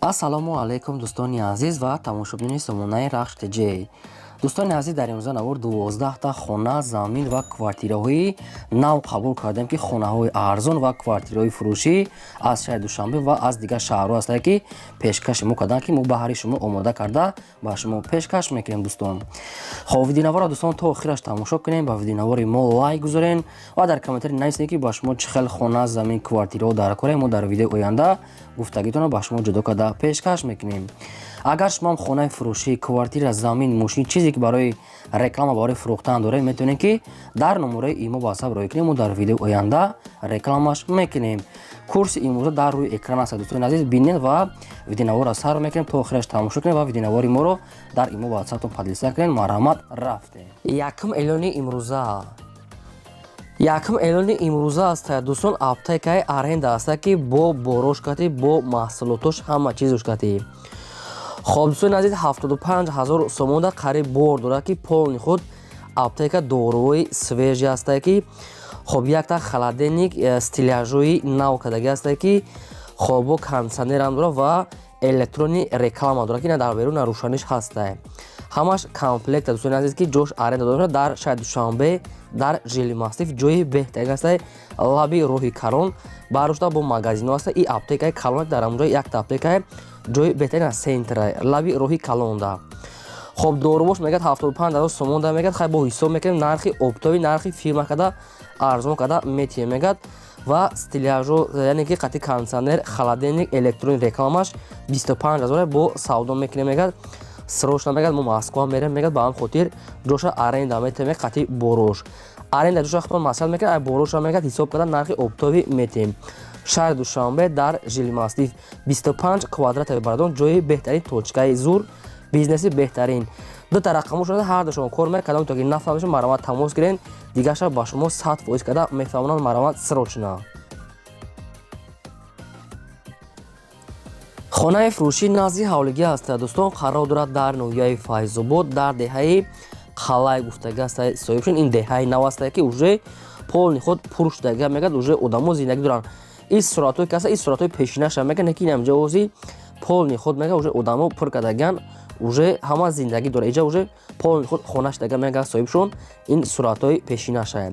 Ассалому алайкум, дӯстони азиз ва тамошобинони сомонаи Рахш ТЖ. Дӯстони азиз, дар имрӯза навор 12та хона, замин ва квартираҳои нав қабул кардем, ки хонаҳои арзон ва квартираҳои фурӯшӣ аз шаҳри Душанбе ва аз дигар шаҳрҳо ҳастанд, ки пешкаши мо карданд, ки мо баҳри шумо омода карда ба шумо пешкаш мекунем, дӯстон. Хоб, видеонаворро, дӯстон, то охираш тамошо кунем, ба видеонавори мо лайк гузорен ва дар комментарий нависед, ки ба шумо чӣ хел хона, замин, квартираҳо дар кора. Мо дар видеои оянда гуфтагитонро ба шумо ҷудо карда пешкаш мекунем. Агар шумоам хонаи фурӯшӣ, квартира, замин, мошин, чизе ки барои реклама, барои фурӯхтан доред, метавонед, ки дар номерои имо, ватсап роҳӣ кунем, мо дар видеои оянда рекламаш мекунем. Курси имрӯза дар рӯи экран аст, дӯстони азиз, бинед ва видеонаворро сар мекунем, то охираш тамошо кунем ва видеонавори моро дар имо, ватсаптон поделиться кунед. Марҳамат, рафтем. Якум эълони имрӯза, якум эълони имрӯза аст, дӯстон, аптекаи аренда аст, ки бо борош кати, бо маҳсулотош, ҳама чизош кати. Хоб, дӯстони азиз, 75 000 сомонда қариб бор дорад, ки полный худ аптека, доруҳои свежий ҳастае, ки хоб, якта холодильник, стеллажои нав кардагӣ ҳастае, ки хоб, бо кондиционерам дорад ва электронный реклама дорад, ки на дар берун, на рӯшаниш ҳастае. Ҳамаш комплекта, дӯстони азиз, ки ҷош аренда дода дар шаҳри Душанбе, дар Жилмассив, ҷои беҳтарин ҳастае, лаби роҳи калон барушта бо магазинҳо ҳаста. И аптекаи калон дар ҳамонҷо якта аптекаи, ҷои беҳтарин аст, центра, лаби роҳи калонда. Хоб, дорубош мегӯяд 75 000 сомон да мегӯяд. Хай, бо ҳисоб мекунем, нархи оптовый, нархи фирма карда, арзон карда метиҳем, мегӯяд. Ва стеллажо, яъне ки қати кондиционер, холодильник, электронный рекламаш 25 000 бо савдо мекунем, мегӯяд. Срочно, мегӯяд, мо Москва мерем, мегӯяд, ба ҳам хотир ҷоша аренда метиҳем, қати борош. Аренда ҷоша худтон маслиҳат мекунед, ай бороша, мегӯяд, ҳисоб карда нархи оптовый метиҳем. Шаҳри Душанбе, дар Жилмассив, 25 квадрата, бародон, ҷои беҳтарин, точкаи зур, бизнеси беҳтарин. Дута рақамҳо шуда, ҳардушон кор мекунад. Кадом то ки нафаҳмишон, марҳамат, тамос гирен, дигаша ба шумо 100% карда мефаҳмонанд. Марҳамат, срочно. Хонаи фурӯшӣ назди ҳавлигӣ аст, дӯстон, қарор дорад дар ноҳияи Файзобод, дар деҳаи Қалай гуфтагӣ аст соҳибшон. Ин деҳаи нав аст, ки уже полный худ пур шудага, мегӯяд, уже одамо зиндагӣ доранд. Ин суратҳое ки аст, ин суратҳои пешинаша, мегӯяд, ки инамҷа ози полный худ, мегӯяд, уже одамо пур кардагиан, уже ҳама зиндагӣ дорад иҷа, уже полный худ хона шудага, мегӯяд соҳибшон. Ин суратҳои пешинаша.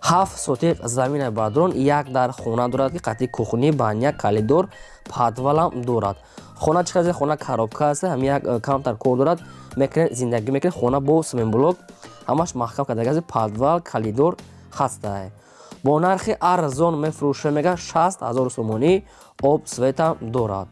7 сотиқ замина, бародарон, як дар хона дорад, ки қатъи кухня, баня, коридор, подвалам дорад. Хона чӣ қадр? Хона коробка аст, ҳами як камтар кор дорад, мекунед, зиндагӣ мекунед. Хона бо цементблок, ҳамаш маҳкам кардаги аст, подвал, коридор ҳастае. Бо нархи арзон мефурӯша, мега, 60 000 сомонӣ, об, светам дорад.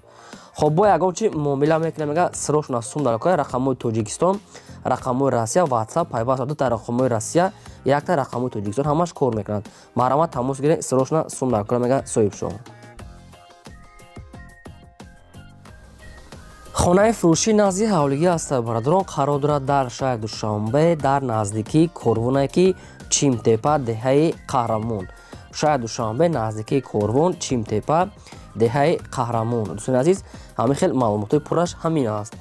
Хоб, бо ягон чи муомила мекунем, мега, срочно сум дар кора. Рақамҳои Тоҷикистон, рақамҳои Россия, ватсап пайваст, дута рақамҳои Россия, якта рақамҳои Тоҷикистон, ҳамаш кор мекунад. Марҳамат, тамос гиред, срочно сум дар кора, мега соҳибшон. Хонаи фурӯшӣ назди ҳавлигӣ аст, бародарон, қарор дорад дар шаҳри Душанбе, дар наздикии корвоне, ки Чимтепа, деҳаи Қаҳрамон. Шаҳри Душанбе, наздикии корвон, Чимтепа, деҳаи Қаҳрамон. Дӯстони азиз, ҳамин хел маълумотҳои пурраш ҳамин аст.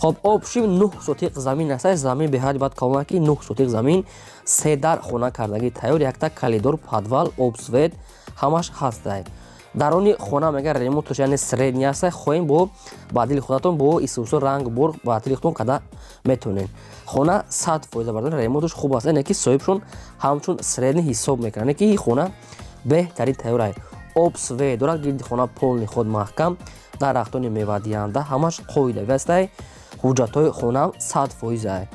Хоб, общем, 9 сотиқ замин аст, замин беҳади бад калона, ки 9 сотиқ замин, се дар хона кардагӣ тайёр, якта коридор, подвал, об, свет ҳамаш ҳастай. Дарони хона, мега, ремонтош, яъне средний аст, хоҳем бо ба дили худатон, бо исусу ранг бур ба дили худатон када метавонед. Хона 100% бардон, ремонтош хуб аст, яъне ки соҳибшон ҳамчун средний ҳисоб мекунад, яъне ки хона беҳтарин тайёрай, об, свет дорад, гирди хона полный худ маҳкам, дарахтони мевадиҳанда, ҳамаш қоидави астай, ҳуҷҷатҳои хонаам 100%-ай.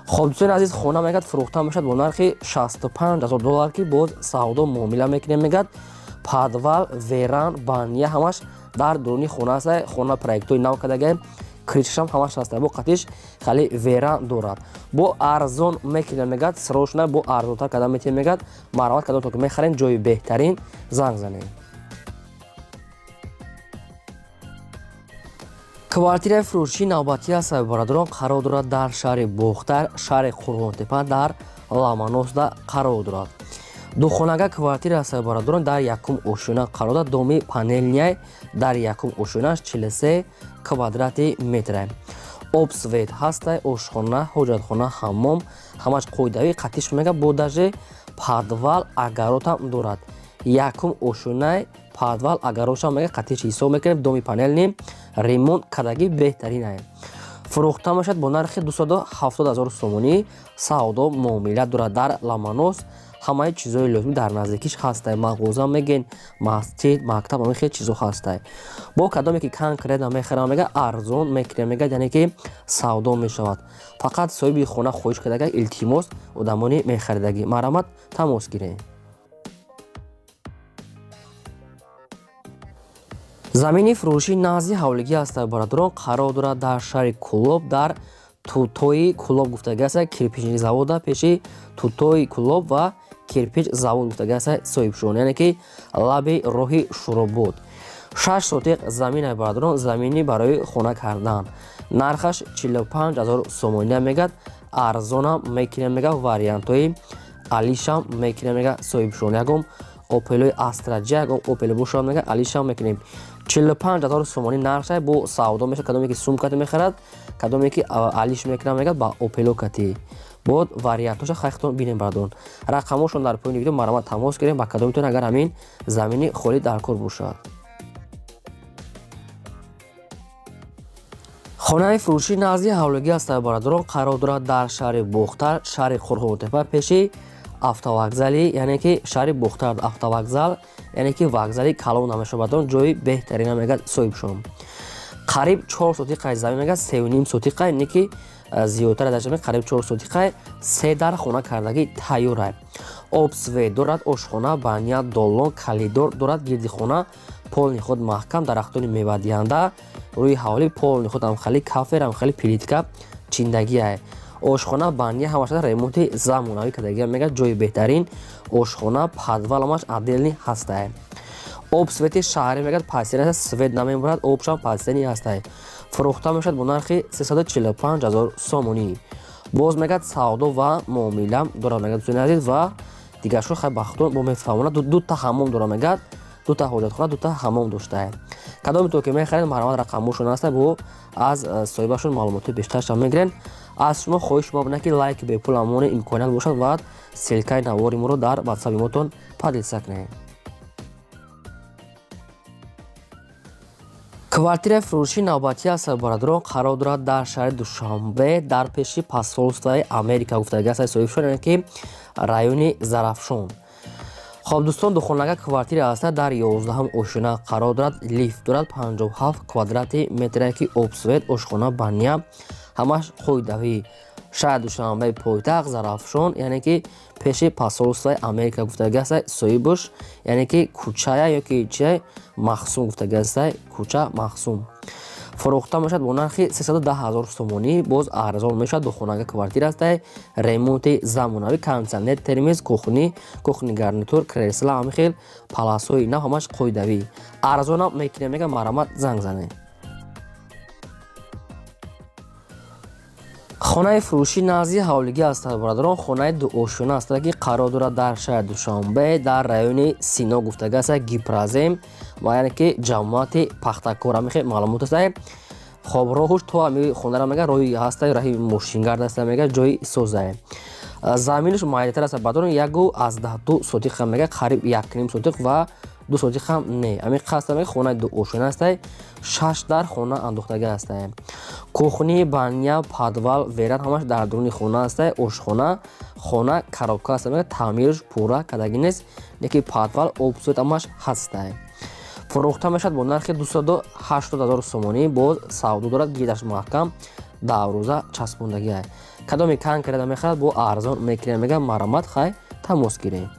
Хоб, дӯстони азиз, хона, мегӯяд, фурӯхта мешавад бо нархи 65 000 доллар, ки боз савдо муомила мекунем, мегӯяд. Подвал, веранда, баня ҳамаш дар дуруни хона аст. Хона проектҳои нав кардагиам, крышашам ҳамаш ҳаста, бо қатиш хеле веранда дорад. Бо арзон мекунем, мегӯяд, срочно бо арзонтар карда метиҳем, мегӯяд. Марҳамат, кадом то ки мехарем, ҷои беҳтарин, занг занем. Квартираи фурӯшии навбатӣ аст, бародарон, қарор дорад дар шаҳри Бохтар, шаҳри Қурғонтепа, дар Ламаносда қарор дорад. Духонага квартира аст, бародарон, дар якум ошёна қарор дорад, доми панельный, дар якум ошёнаш 43 квадрати метра, об, свет ҳастай, ошхона, ҳоҷатхона, ҳаммом, ҳамаш қоидавӣ, қатиш, мега, бо даже подвал, огородам дорад. Якум ошёнай, подвал, огородшам, мега, қатиш ҳисоб мекунем. Доми панельный. Ремонт кардагӣ беҳтарин. Фурӯхта мешавад бо нархи 270 ҳазор сомонӣ. Савдо муомила дорад дар Ламанос. Ҳамаи чизҳои лозимӣ дар наздикиш ҳастай. Мағоза мегӯен, масҷид, мактаб, ҳамаи хел чизҳо ҳастай. Бо кадоме ки конкретно мехарам мега, арзон мекунем мега, яъне ки савдо мешавад. Фақат соҳиби хона хоҳиш кардага, илтимос, одамони мехаридагӣ марҳамат тамос гирем. Замини фурӯшӣ назди ҳавлигӣ ҳастад, бародарон, қарор дорад дар шаҳри Кӯлоб, дар Тутои Кӯлоб гуфтагӣ аст, кирпични завода пеши Тутои Кӯлоб ва кирпич завод гуфтагӣ аст соҳибшон, яъне ки лаби роҳи Шуробод. 6 сотиқ замин, бародарон, замини барои хона кардан. Нархаш 45 ҳазор сомонӣ мегад, арзонам мекунем мега, вариантҳои алишам мекунем мега соҳибшон. Ягон Опелои Астра Ҷ, ягон Опел бошад мега, алишам мекунем. 45 ҳазор сомонӣ нархша, бо савдо мешавад. Кадоме ки сум кати мехарад, кадоме ки алиш мекунад мегад ба Опело кати. Бод вариантҳоша хайхтон бинем, бародарон. Рақамҳошон дар поёни видео, марҳамат тамос гирем ба кадомитон агар ҳамин замини холӣ дар кор бошад. Хонаи фурӯшӣ назди ҳавлигӣ ҳастад, бародарон, қарор дорад дар шаҳри Бохтар, шаҳри Қурғонтепа, пеши автовокзали, яъне ки шаҳри Бохтар автовокзал, яъне ки вокзали калон намешавад, бародарон, ҷои беҳтарина мегад соҳибшон. Қариб 4 сотиқаи замин мегад, 3,5 сотиқай, не ки зиёдтар аз қариб 4 сотиқай, се дар хона кардагӣ тайёрай. Об, свет дорад, ошхона, баня, долон, калидор дорад, гирди хона полный худ маҳкам, дарахтони мевадиҳанда, рӯи ҳавлӣ полный худ ҳамхали кафер, ҳамхали плитка чиндагиай. Ошхона, баня ҳамаша ремонти замонавӣ кардагия мегад, ҷои беҳтарин. Ошхона, подвал ҳамаш отдельный ҳастай. Об, свети шаҳрӣ мегад, пасина свет намебурад, обшам пасини ҳастай. Фурӯхта мешавад бо нархи 345 ҳазор сомонӣ. Боз мегад савдо ва муомила дорад мегад, дӯстони азиз, ва дигаршо хай ба худтон бо мефаҳмонад. Дута ҳаммом дорад мегад, дута ҳоҷатхона, дута ҳаммом доштае. Кадоме то ки мехаред, марҳамат, рақамҳошон ҳаста, бо аз соҳибашон маълумоти бештаршам мегирен. Аз шумо хоҳиш мо бина ки лайк бепул амони имконият бошад ва ссылкаи навори моро дар ватсапи мотон поделиться кунед. Квартираи фурӯшии навбатӣ аст, бародарон, қарор дорад дар шаҳри Душанбе, дар пеши посольствои Америка гуфтагӣ аст соҳибшон, яъне ки райони Зарафшон. Хоб дӯстон, духонага квартира аста, дар 11-ум ошёна қарор дорад, лифт дорад, 57 квадрати метре ки об, свет, ошхона, баня ҳамаш қоидавӣ. Шаҳри Душанбе, пойтахт, Зарафшон, яъне ки пеши посольствои Америка гуфтагӣ аст соҳибаш, яъне ки кӯчая ё ки чия Махсум гуфтагӣ аст, кӯча Махсум. Фурӯхта мешавад бо нархи 310 ҳазор сомонӣ, боз арзон мешавад. Духонага квартира ҳастай, ремонти замонавӣ, кондитсионер, термоз, кухни, кухонный гарнитур, кресла, ҳамин хел паласҳои нав ҳамаш қоидавӣ. Арзонам мекунем мега, марҳамат занг занед. Хонаи фурӯшӣ назди ҳавлигӣ ҳастад, бародарон, хонаи дуошёна ҳастад ки қарор дорад дар шаҳри Душанбе, дар райони Сино гуфтагӣ аст, Гипрозем ва яъне ки ҷамоати Пахтакор, ҳамин хел маълумот аст. Хоб роҳуш то ҳами хонара мега роҳи ҳаста, раҳи мошингард аста мега, ҷои созае. Заминаш майдатар аст, бародарон, 1,2 сотиқа мега, қариб 1,5 сотиқ ва 2 сотиқ ҳам не. Ҳамин қасд мега, хонаи дуошёна ҳастай, 6 дар хона андохтагӣ ҳастай. Кухни, баня, подвал, веранд ҳамаш дар дуруни хона ҳастай, ошхона, хона коробка аст мега, таъмирш пурра кардагӣ нест, леки подвал, об, свет ҳамаш ҳастай. Фурӯхта мешавад бо нархи 280 ҳазор сомонӣ, боз савдо дорад, гирдаш маҳкам, даврӯза часпондагиай. Кадоме конкретно мехарад, бо арзон мекунем мега, марҳамат хай тамос гирем.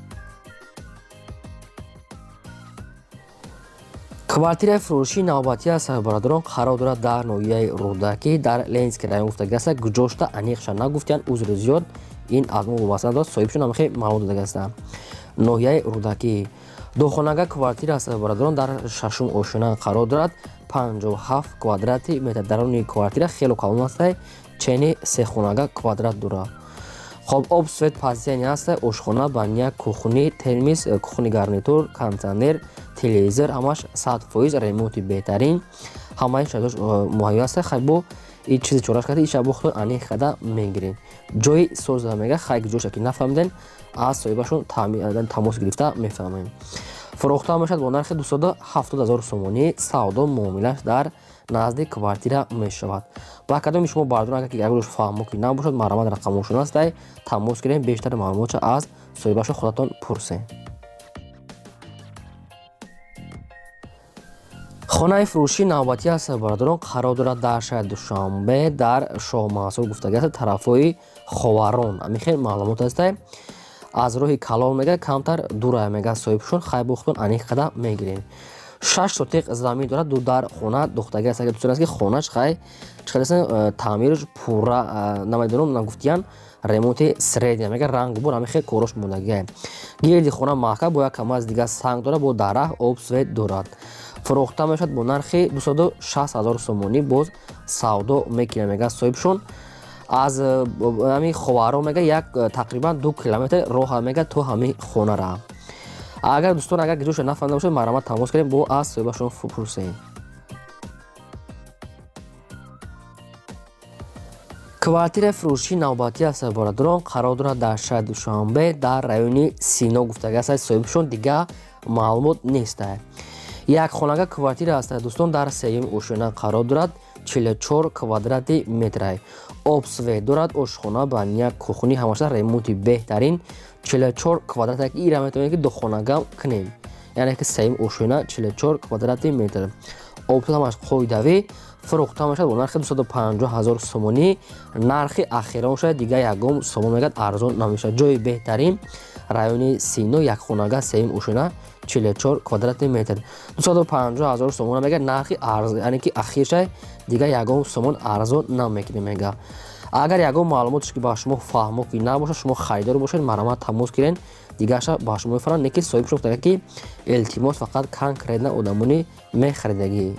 Квартираи фурӯшии навбатӣ аст, бародарон, қарор дорад дар ноҳияи Рӯдакӣ, дар Ленинский район гуфтагӣ аст. Гуҷошта аниқша нагуфтиянд, узри зиёд, ин аз мо вобаста надорад, соҳибшон ҳам хеле маълумот додагӣ ҳастанд. Ноҳияи Рӯдакӣ духонага квартира аст, бародарон, дар шашум ошёна қарор дорад, 57 квадрати метр. Даруни квартира хело калон ҳастай, чени сехонага квадрат дорад. Хоб об, свет пазияни ҳастай, ошхона, баня, кухни, термоз, кухонный гарнитур, кондитсионер, телевизор ҳамаш 100%, ремонти беҳтарин, ҳамаи шароитош муҳайё ҳастай. Хай бо и чизи чораш карда иша бо худтон аниқ карда мегирем. Ҷои соза мега, хай ҷоша ки нафаҳмиден, аз соҳибашон тамос гирифта мефаҳмем. Фурӯхта мешавад бо нархи 270 0 сомонӣ. Савдо муомилаш дар назди квартира мешавад. Ба кадоми шумо бардорон агар ки ягонаш фаҳмо ки набошад, марҳамат, рақамошон ҳастай, тамос гирем, бештар маълумотша аз соҳибашо худатон пурсем. Хонаи фурӯшии навбатӣ аст, бародарон, қарор дорад дар шаҳри Душанбе, дар Шоҳмансур гуфтагӣ аст, тарафҳои Ховарон. Ҳамин хел маълумот ҳастай. Аз роҳи калон мега камтар дура мега соҳибшон, хай бохтон аниқ қада мегирем. 6 сотиқ замин дорад, ду дар хона духтагӣ аст. Агар дӯстон аст ки хонаш хай чиқадаст, таъмираш пурра намедонам, нагуфтиян, ремонти средня мега, ранг бур ҳамин хел корош мондагиа. Гирди хона маҳкам бо як камаз дига санг дорад, бо дарахт, об, свет дорад. Фурӯхта мешавад бо нархи 260 0 сомонӣ, боз савдо мекунад мега соҳибшон. Аз ҳамин Ховаро мега як тақрибан 2 километр роҳ мега то ҳамин хонара. Агар дӯстон агар гиҷоша нафаҳмида бошад, марҳамат, тамос кунем, бо аз соҳибашон пурсем. Квартираи фурӯшии навбатӣ аст, бародарон, қарор дорад дар шаҳри Душанбе, дар райони Сино гуфтагӣ аст соҳибшон, дига маълумот нест. Як хонага квартира аст, дӯстон, дар сеюм ошёна қарор дорад, 44 квадрати метр. Об, свет дорад, ошхона, баня, кухни, ҳамаша ремонти беҳтарин. 44 квадрат ира метавонем ки духонагам кунем, яъне ки сеюм ошёна, 44 квадрати метр. Об ҳамаш қоидавӣ. Фурӯхта мешавад бо нархи 250 0 сомонӣ. Нархи ахирон шояд, дига ягон сомон мегӯяд арзон намешавад. Ҷои беҳтарин райони Сино, якхонага, сеюм ошёна, 44 квадрати метр, 250 0 сомона мегӯяд нархи арз, яъне ки ахиршай, дига ягон сомон арзон намекунем мега. Агар ягон маълумотш ки ба шумо фаҳмо ки набошад, шумо харидор бошед, марҳамат, тамос гирен, дигараша ба шумо мефаҳманд. Лекин соҳибшон гуфтага ки илтимос, фақат конкретно одамони мехаридагӣ.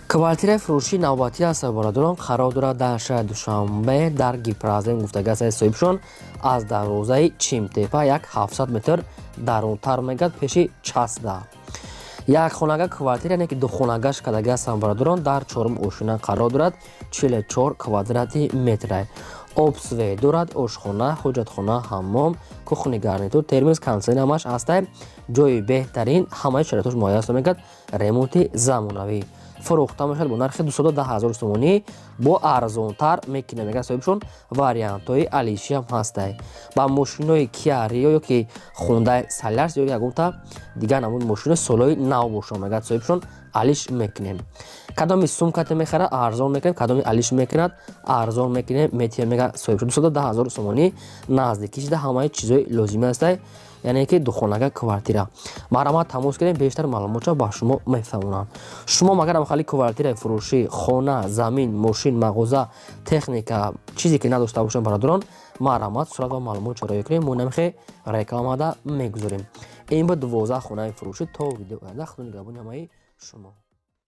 Квартираи фурӯшии навбатӣ аст, бародарон, қарор дорад дар шаҳри Душанбе, дар Гипразем гуфтагӣ аст соҳибшон, аз дарвозаи Чимтепа як 700 метр дарунтар мегӯяд, пеши Часда. Як хонага квартира, яъне ки духонагаш кардагӣ ҳастанд, бародарон, дар чорум ошёна қарор дорад, 44 квадрати метр. Об, свет дорад, ошхона, ҳоҷатхона, ҳаммом, кухни, гарнитур, термос, кондитсионер ҳамаш ҳастай. Ҷои беҳтарин, ҳамаи шароитош муҳайё аст мегӯяд, ремонти замонавӣ. Фурӯхта мешавад бо нархи 210 0 сомонӣ, бо арзонтар мекунад мегӯяд соҳибшон, вариантҳои алишиам ҳастай. Ба мошинои Киа Рио ё ки Хундай Солярис ё ягонта дигар намуд мошинои солҳои нав бошад, мегӯяд соҳибшон, алиш мекунем. Кадоми сумкате мехарад, арзон мекунем, кадоми алиш мекунад, арзон мекунем, метиҳем мегӯяд соҳибшон. 210 0 сомонӣ, наздикӣ шида ҳамаи чизҳои лозимӣ ҳастай, яъне ки духонага квартира. Марҳамат, тамос кунем, бештар маълумотша ба шумо мефаҳмонам. Шумо магар ҳамхали квартираи фурӯшӣ, хона, замин, мошин, мағоза, техника, чизе ки надошта бошем, бародарон, марҳамат, сурат ва маълумот чораё кунем, мо намихе рекламада мегузорем. Ин буд 12 хонаи фурӯшӣ. То видео оянда, худо нигаҳбони ҳамаи шумо.